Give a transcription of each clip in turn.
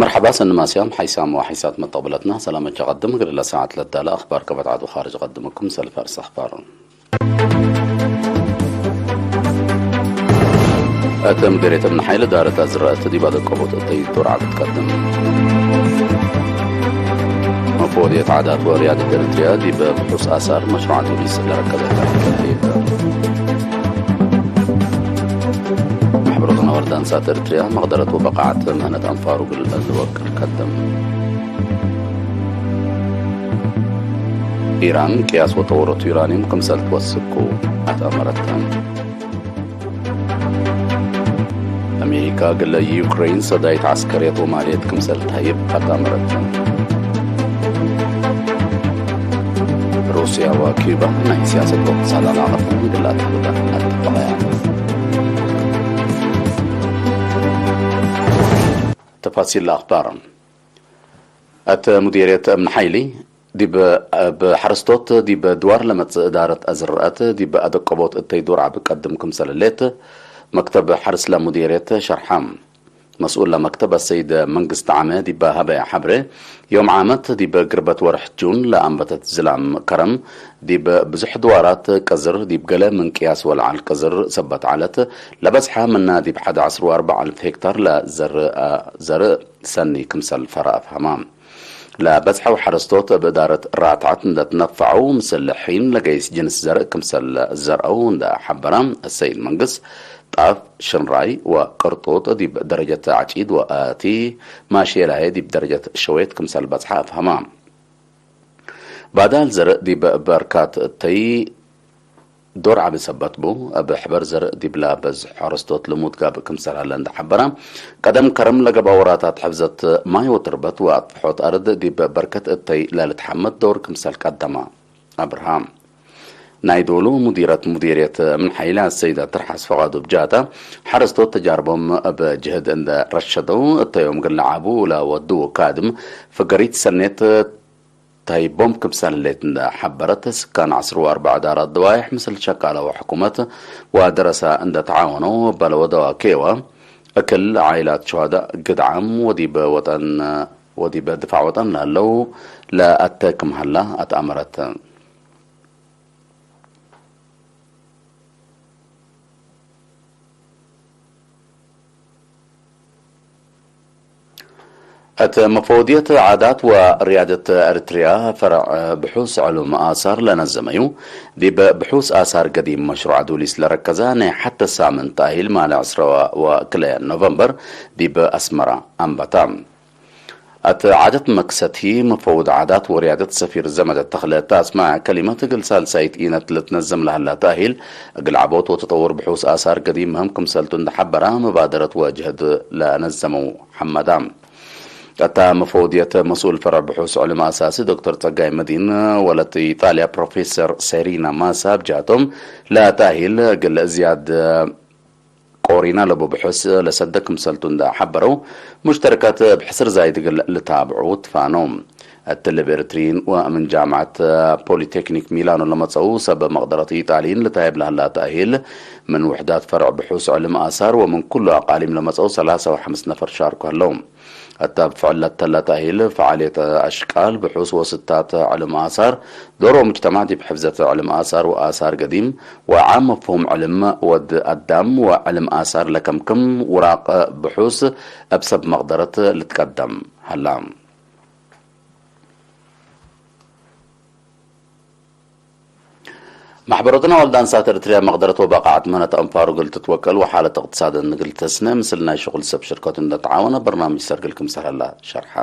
መርሓባ ሰኒ ማስያም ሓይሳም ወሓይሳት መጠቕብለትና ሰላመት ጀቐድም እግሪ ለሰዓት ለዳለ ኣኽባር ከበትዓት ወኻርጅ ቐድምኩም ሰልፍ ኣርስ ኣኽባር። እተ ምድሬት እምኒ ሓይሊ ዳረታ ዝረአት ዲባ ደቀቦት እተይ ዶር ዓብት ቀድም መፎድየት ዓዳት ወርያደት ኤርትርያ ዲበ ብሑስ ኣሳር መሽሩዓት ቱሪስ ለረከበታ ማሕበሮት ነበር ዳንሳት ኤርትርያ መቕደረት ወበቓዓት ምህነት ኣንፋሩ ግል ዝወቅል ከድም። ኢራን ቅያስ ወተወረቱ ዩራኒየም ክምሰል ትወስኩ ኣትኣመረተን። ኣሜሪካ ግለ ዩክሬን ሰዳይት ዓስከርየት ወማልየት ክምሰል ትሃይብ ኣትኣመረተን። ሩስያ ወኪዩባ ናይ ስያሰት ወቅትሳድ ኣላቐፈን ግላት ህብዳን ኣተፈቐያ። ተፋሲል ኣኽባር። እተ ሙዲርየት እምኒ ሓይሊ ዲብ ብሓረስቶት ዲብ ድዋር ለመጽእ እዳረት ኣዝረአት ዲብ ኣደቀቦት እተይ ዱር ዓቢ ቀድም ክምሰለሌት መክተብ ሓርስላ ሙዲርየት ሸርሓ። መስኡል ለመክተብ ኣሰይድ መንግስት ዓመ ዲብ ሃበያ ሓብረ ዮም ዓመት ዲብ ግርበት ወርሕ ጁን ለኣንበተት ዝላም ከረም ዲብ ብዙሕ ድዋራት ቀዝር ዲብ ገለ ምንቅያስ ወልዓል ቀዝር ሰበት ዓለት ለበዝሓ ምና ዲብ ሓደ ዓስር ወኣርባዕ ኣልፍ ሄክታር ለዘርእ ዘርእ ሰኒ ክምሰል ፈራ ኣፍሃማ። ለበዝሐው ሐረስቶት ብእዳረት ራትዓት እንደትነፋዑ ምስል ሒን ለገይስ ጅንስ ዘርእ ክምሰል ዘርአው እንደ ሐበራ፣ እሰይድ መንግስ ጣፍ፣ ሽንራይ ወቅርጡጥ ዲብ ደረጀት ዓጪድ ወአቲ ማሼላየ ዲብ ደረጀት ሸዌት ክምሰል በጽሐ ኣፍሃማ። ባዳል ዘርእ ዲብ በርካት እተይ ዶር ዓቢ ሰበት ቡ፣ እብ ሕበር ዘርእ ዲብላ በዝ ሐረስቶት ልሙድ ጋብእ ክምሰል ሀለ እንደ ሐበራ፣ ቀደም ከረም ለገባ ወራታት ሕፍዘት ማይ ወትርበት ወአጥፍሖት አርድ ዲብ በርከት እተይ ለልትሐመድ ዶር ክምሰል ቀደማ። አብርሃም ናይ ዶሉ ሙዲረት ሙዲርየት ምን ሐይላ ሰይዳ ትርሓስ ፈቃዱ ብጃታ፣ ሐረስቶት ተጃርቦም እብ ጅህድ እንደ ረሸደው፣ እተዮም ግለ ዓቡ ለወዱ ካድም ፍገሪት ሰኔት ታይቦም ክምሰል ሌት እንደ ሐበረት፣ ስካን ዓስር ወአርባዕ ዳራት ደዋይሕ ምስል ሸቃላዊ ሕኩመት ወደረሳ እንደ ተዓወነው በለ ወደዋ ኬዋ፣ እክል ዓይላት ሸሃዳ ግድዓም ወዲበ ወጠን ወዲበ ድፋዕ ወጠን ላለው ለአተ ክምሃላ አትአመረት። እት መፈወድየት ዓዳት ወርያደት ኤርትርያ ፈረዕ ብሑስ ዕሉም ኣሳር ለነዘመዩ፣ ዲብ ብሑስ ኣሳር ገዲም መሽሩዕ ዱሊስ ለረከዛ ናይ ሐተ ሳምን ታሂል ማለ ዕስራ ወክልኤ ኖቨምበር ዲብ ኣስመራ ኣንበታ። እት ዓደት መክሰቲ መፈውድ ዓዳት ወርያደት ሰፊር ዘመደ ተኽለ እት ኣስማዕ ከሊመት እግል ሳልሳይት ኢነት ልትነዘም ለሀላ ታሂል እግል ዓቦት ወተጠውር ብሑስ ኣሳር ገዲም ምህም ክምሰልቱ እንደሐበራ መባደረት ወጅህድ ለነዘመው ሐመዳ። እታ መፈውድየት መስኡል ፈረዕ ብሑስ ዕልም ኣሳሲ ዶክተር ጸጋይ መዲን ወለት ኢጣልያ ፕሮፌሰር ሴሪና ማሳ ብጃቶም ለታሂል እግል ዝያድ ቆሪና ለቡ ብሑስ ለሰደ ክምሰልቱ እንዳ ሐበረው፣ ሙሽተረካት ብሕስር ዛይድ እግል ልታብዑ ትፋኖ። እትልብ ኤርትሪን ወምን ጃምዓት ፖሊቴክኒክ ሚላኖ ለመጸው ሰብ መቕደረት ኢጣሊን ልታየብ ለህላ ተእሂል ምን ውሕዳት ፈርዕ ብሑስ ዕልም ኣሳር ወምን ኩሉ ኣቃሊም ለመጸው ሰላሳ ወሐምስ ነፈር ሻርኩ ህለው። እታ ብፍዕለት ተላ ተእሂል ፈዓልየት ኣሽቃል ብሑስ ወስታት ዕልም ኣሳር ዶሮ ሙጅተማዕ ዲብ ሕፍዘት ዕልም ኣሳር ወኣሳር ገዲም ወዓም መፍሁም ዕልም ወድ ኣዳም ወዕልም ኣሳር ለከምክም ውራቅ ብሑስ እብ ሰብ መቅደረት ልትቀደም ሀላ። ማሕበሮትና ወልድ ኣንሳት ኤርትርያ መቅደረት ወበቃዓት ምህነት ኣንፋሩ እግል ትትወቀል ወሓለት እቅትሳደን እግል ተስነ ምስል ናይ ሽቁል ሰብ ሽርከቱ እንደተዓወነ በርናምጅ ሰርግል ክምሰል ሀላ ሸርሓ።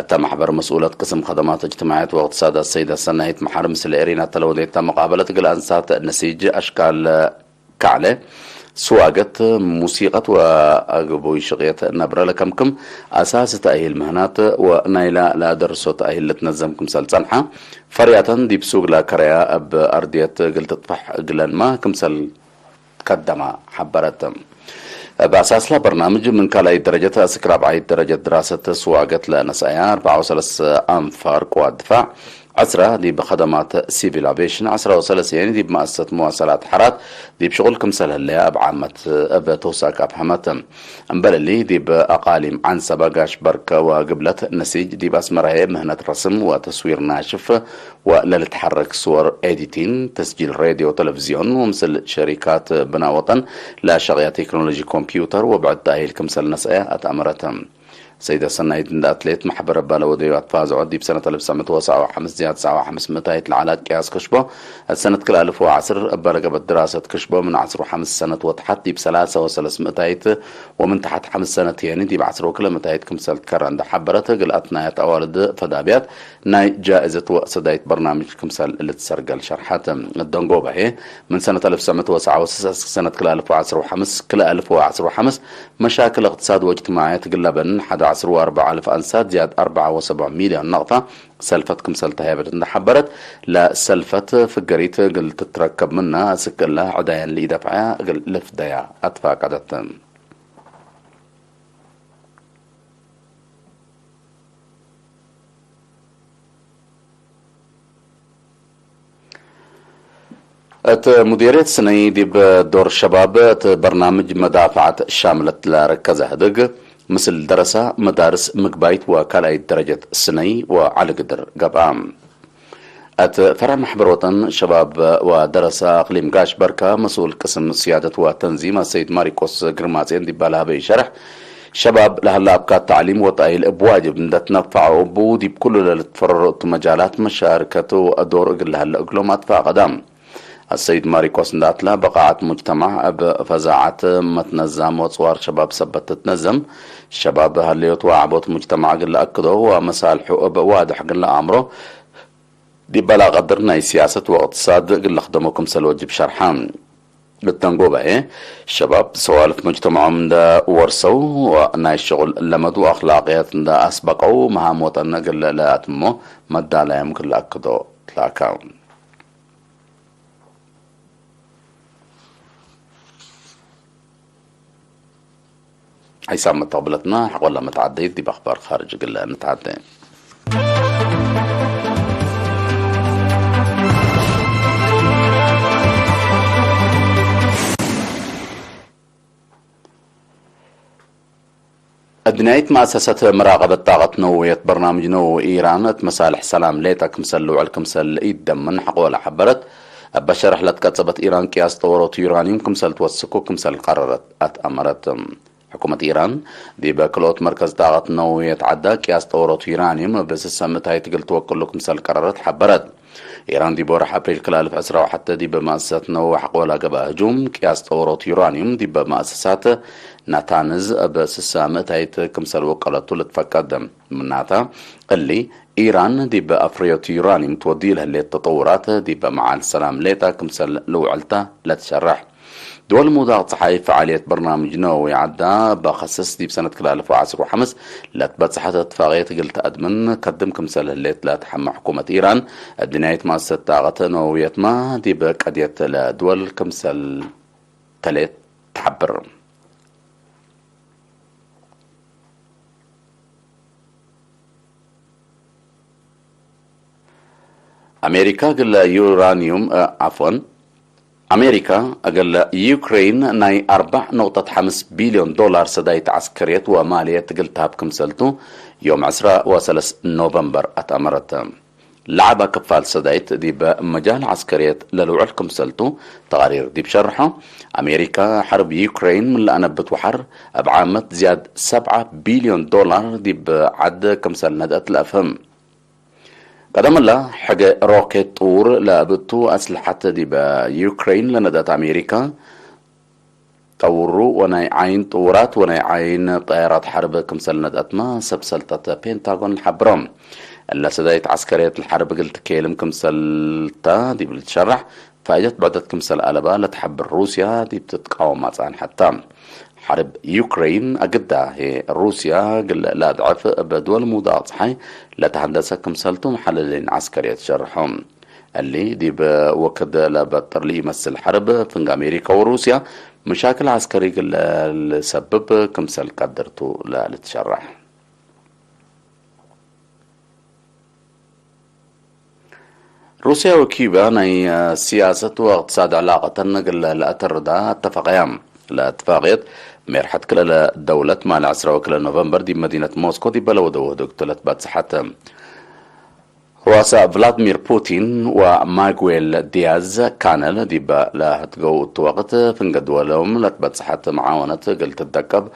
እታ ማሕበር መስኡለት ቅስም ከደማት እጅትማዕያት ወእቅትሳዳት ሰይዳ ሰናይት መሓሪ ምስል ኤሪና ተለወደታ መቃበለት እግል ኣንሳት ነሲጅ ኣሽካል ካዕለ ስዋገት ሙሲቀት ወአግቡይ ሽቅየት ነብረ ለከምክም ኣሳሲ ተእሂል ምህናት ወናይላ ለአደርሶ ተእሂል ልትነዘም ክምሰል ጸንሓ ፈርያተን ዲብ ሱግ ለከረያ እብ አርድየት እግል ትጥፋሕ እግለንማ ክምሰል ከደማ ሐበረት። በአሳስላ በርናምጅ ምን ካልአይ ደረጀት እስክ ራብዓይ ደረጀት ድራሰት ስዋገት ለነስአያ አርባዓ ወሰለስተ አንፋር ቅዋት ድፋዕ፣ ዕስራ ዲብ ኸደማት ሲቪል አቪዬሽን፣ ዕስራ ወሰለስተ ዲብ መአሰሰት መዋሰላት ሐራት ዲብ ሽቁል ክምሰል ህለያ እብ ዓመት እብ ተውሳክ አፍሐመት። እምበል እሊ ዲብ አቃሊም ዓንሰባ፣ ጋሽ በርከ ወግብለት ነሲጅ ዲብ አስመራ ህዬ ምህነት ረስም ወተስዊር ናሽፍ ወለልትሐረክ ስወር ኤዲቲን፣ ተስጂል ሬድዮ፣ ቴሌቪዝዮን ወምስል ሸሪካት ብና ወጠን ለሸቅያ ቴክኖሎጂ ኮምፒውተር ወብዕድ ተአሂል ክምሰል ነስአያ አትአመረት። ሰይደ ሰናይት እንዳ አትሌት ማሕበረ ባለ ወደዩ አትፋዝዖ ዲብ ሰነት አልፍ ሰመት ወሰዓ ወሐምስ ዝያድ ሰዓ ወሐምስ ምእታይት ለዓላ ቅያስ ክሽቦ፣ እት ሰነት ክልአልፍ ወዐስር እባ ለገበት ድራሰት ክሽቦ ምን ዐስር ወሐምስ ሰነት ወተሐት ዲብ ሰላሰ ወሰለስ ምእታይት ወምን ተሐት ሐምስ ሰነት የኒ ዲብ ዐስር ወክልኤ ምእታይት ክምሰል ትከረ እንዳ ሐበረት፣ ግልአት ናያት አዋልድ ፈዳብያት ናይ ጃእዘት ወእሰዳይት በርናምጅ ክምሰል ልትሰርገል ሸርሐት። እደንጎባሄ ምን ሰነት አልፍ ሰመት ወሰዓ ወስሳ እስክ ሰነት ክልአልፍ ወዐስር ወሐምስ፣ ክልአልፍ ወዐስር ወሐምስ መሻክል እቅትሳድ ወእጅትማዕየት ግለበን ሐደ ዐስር ወአርበዕ አልፍ አንሳት ዝያድ አርበዓ ወሰብዓ ሚልዮን ነቅፋ ሰልፈት ክምሰል ተሃየበት እንዳ ሐበረት፣ ለሰልፈት ፍገሪት እግል ትትረከብ ምና እስክ እላ ዕዳየን ለኢደፍዐያ እግል ልፍደያ አትፋቀደት። እት ሙዲርየት ስነይ ዲብ ዶር ሸባብ እት በርናምጅ መዳፈዓት ሻምለት ለረከዘ ህድግ፣ ምስል ደረሳ መዳርስ ምግባይት ወካልኣይት ደረጀት ስነይ ወዓሊ ግድር ገብአ። እት ፈረዕ ማሕበር ወጠን ሸባብ ወደረሳ እቅሊም ጋሽ በርካ መስኡል ቅስም ስያደት ወተንዚም አሰይድ ማሪቆስ ግርማጼን ዲባል ሀበ ይሸርሕ፣ ሸባብ ለሀላ አብካት ተዕሊም ወጣይል እብ ዋጅብ እንደትነፈዐ እቡ ዲብ ኩሉ ለልትፈረሮ እቱ መጃላት መሻርከት ወዶር እግል ለሀለ እግሎም አትፋቀዳ። አሰይድ ማሪቆስ እንዳትላ በቃዓት ሙጅተማዕ እብ ፈዛዓት መትነዛም ወጽዋር ሸባብ ሰበት ትትነዘም፣ ሸባብ ሀለዮት ወዓቦት ሙጅተማዕ እግል ለአክዶ ወመሳልሑ እብ ዋድሕ እግል ለአምሮ፣ ዲበላ ቀድር ናይ ሲያሰት ወእቅትሳድ እግል ለክደሞ ክምሰል ወጅብ ሸርሐ። እተን ጉባኤ፣ ሸባብ ሰዋልፍ ሙጅተማዖም እንደ ወርሰው፣ ናይ ሽቁል ለመድ ወአክላቅያት እንደ አስበቀው፣ መሃም ወጠን እግል ለአትሞ መዳላዮም እግል ለአክዶ ትላካ። ሒሳብ መተቕብለትና ሓቆላ መተዓደይት ዲብ ኣኽባር ኻርጅ ግለ ንተዓደ። እድንያይት መኣሰሰት መራቐበት ጣቐት ነውየት በርናምጅ ነው ኢራን እት መሳልሕ ሰላም ሌጠ ክምሰል ልውዕል ክምሰል ኢደምን ሓቆላ ሓበረት። እበ ሸርሕ ለትቀጸበት ኢራን ቅያስ ጠወሮት ዩራኒዩም ክምሰል ትወስኩ ክምሰል ቀረረት ኣትኣመረት። ሕኩመት ኢራን ዲበ ክልኦት መርከዝ ጣቐት ነውየት ዓዳ ቅያስ ጠወሮት ዩራኒዩም እብ ስሰ ምእታይት እግል ትወቅሉ ክምሰል ቀረረት ሓበረት። ኢራን ዲብ ወርሕ ኣፕሪል ክልተ ኣልፍ ዕስራ ወሓደ ዲብ መኣሰሳት ነውሕ ቆላ ገብኣ ህጁም ቅያስ ጠወሮት ዩራኒዩም ዲብ መኣሰሳት ናታንዝ እብ ስሳ ምእታይት ክምሰል ወቀለቱ ልትፈቀድ። ምናታ እሊ ኢራን ዲብ ኣፍርዮት ዩራኒዩም ትወዲ ለህሌት ተጠውራት ዲብ መዓል ሰላም ሌጣ ክምሰል ልውዕልታ ለትሸርሕ። ድወል ምውዳቕ ጸሓይ ፈዓልየት በርናምጅ ነወዊ ዓዳ በኸስስ ዲብ ሰነት ክልተ ኣልፍ ወዓሰርተ ወሓምስ ለትበጽሐት እትፋቕየት እግል ተኣድምን ከድም ክምሰል ህሌት ለትሓመ ሕኩመት ኢራን፣ እድንያይት ማሰት ጣቐት ነወውየትማ ዲብ ቀድየት ለድወል ክምሰል ተሌት ትሓብር። ኣሜሪካ እግል ዩራኒዩም፣ እ፣ ዓፍወን፣ ኣሜሪካ እግል ዩክሬን ናይ ኣርባዕ ነቑጠት ሓምስ ቢልዮን ዶላር ሰዳይት ዓስከርየት ወማልየት እግል ትሃብ ክምሰልቱ ዮም ዕስራ ወሰለስ ኖቨምበር ኣትኣመረት። ለዓባ ክፋል ሰዳይት ዲብ መጃል ዓስከርየት ለልውዕል ክምሰልቱ ተቓሪር ዲብ ሸርሖ፣ ኣሜሪካ ሐርብ ዩክሬን ምን ለኣነብት ወሓር እብ ዓመት ዝያድ ሰብዓ ቢልዮን ዶላር ዲብ ዓድ ክምሰል ነድአት ለአፍህም። ቀደምላ፣ ሕገ ሮኬት ጥውር ለእብቱ አስልሐት ዲበ ዩክሬን ለነድአት አሜሪካ፣ ጠውሩ ወናይ ዓይን ጥውራት ወናይ ዓይን ጠያራት ሐርብ ክምሰል ነድአትማ ሰብ ሰልጠት ፔንታጎን ለሐብሮም። እለ ሰዳይት ዐስከርየት ለሐርብ እግል ትኬልም ክምሰልታ ዲብ ልትሸራሕ፣ ፋይደት ብዕደት ክምሰል አለባ ለትሐብር ሩስያ ዲብ ትትቃወማ ጸንሐታ። ሐርብ ዩክሬን አግዳ ህዬ ሩስያ ግለ ለአድዕፍ እብ ድወል ምውዳቕ ጸሓይ ለተሀንደሰ ክምሰልቱ መሐለሊን ዐስከርየት ሸርሖም። እሊ ዲብ ወክድ ለበጥር ለኢመስል ሐርብ ፍንግ አሜሪካ ወሩስያ مشاكل عسكري لسبب كمسل قدرتو لا لتشرح. روسيا وكيوبا ناي سياسة واقتصاد علاقة نقل لأتردا اتفقيا. لا اتفاقية ميرحت كلا دولة مع العسرة وكلا نوفمبر دي مدينة موسكو دي بلو دو دكتلت باتسحت. رواسا فلاديمير بوتين ومايكويل دياز كانل دي بلا هتقو التوقت فنقد ولهم لتباتسحت معاونة قلت الدكب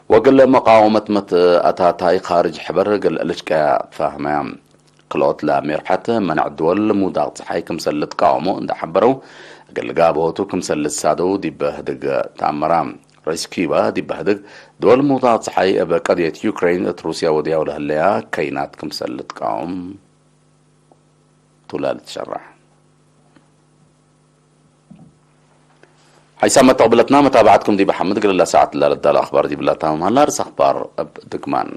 وقل مقاومة مت أتاتاي خارج حبر قل الاشكايا فاهمة. ክልኦት ለሜርሐት መናዕ ድወል ምውዳቕ ጸሓይ ክምሰል ልትቃወሞ እንዳሐበረው፣ እግል ጋብሆቱ ክምሰል ልሳደው ዲበ ህድግ ተኣመራ። ርእይስ ኪባ ዲበ ህድግ ድወል ምውዳቕ ጸሓይ እበ ቀድየት ዩክሬን እት ሩስያ ወድያው ለህለያ ከይናት ክምሰል ልትቃወም ቱላ ልትሸራሕ። ሓይሳ መተቕብለትና መታባዕትኩም ዲብ ሓምድ ግልላ ሰዓት ላልዳል ኣኽባር ዲብላ ታማማላ ርስ ኣኽባር እብ ድግማን።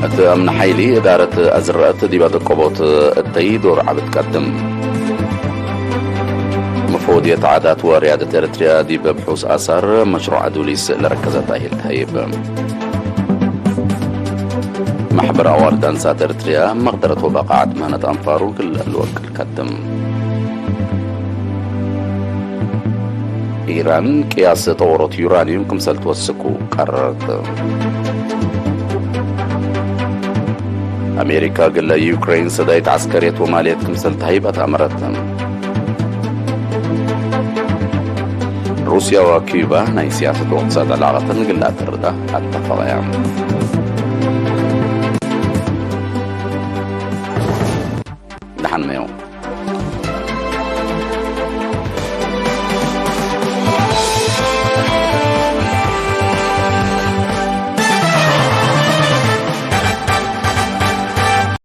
እቲ ኣምኒ ሓይሊ እዳረት ኣዝረእት ዲብ ኣደቆቦት እተይ ዶር ዓብት ቀድም። መፈወድየት ዓዳት ወርያደት ኤርትርያ ዲብ ብሑስ ኣሳር መሽሩዕ ኣዱሊስ ለረከዘት ኣይል ተህይብ። ማሕበር ኣዋልድ ኣንሳት ኤርትርያ መቕደረት ወበቃዓት ምህነት ኣንፋሩ ክልል ወክል ከድም። ኢራን ቅያስ ጠወሮት ዩራኒየም ክምሰል ትወስኩ ቀረረት። ኣሜሪካ ግለ ዩክሬን ሰዳይት ዓስከርየት ወማልየት ክምሰል ተሃይባት ኣመረት። ሩስያ ወኪዩባ ናይ ስያሰት ወቅትሳት ዕላቐተን ግላ ትርዳ ኣተፈቐያ። ደሓን መዮ።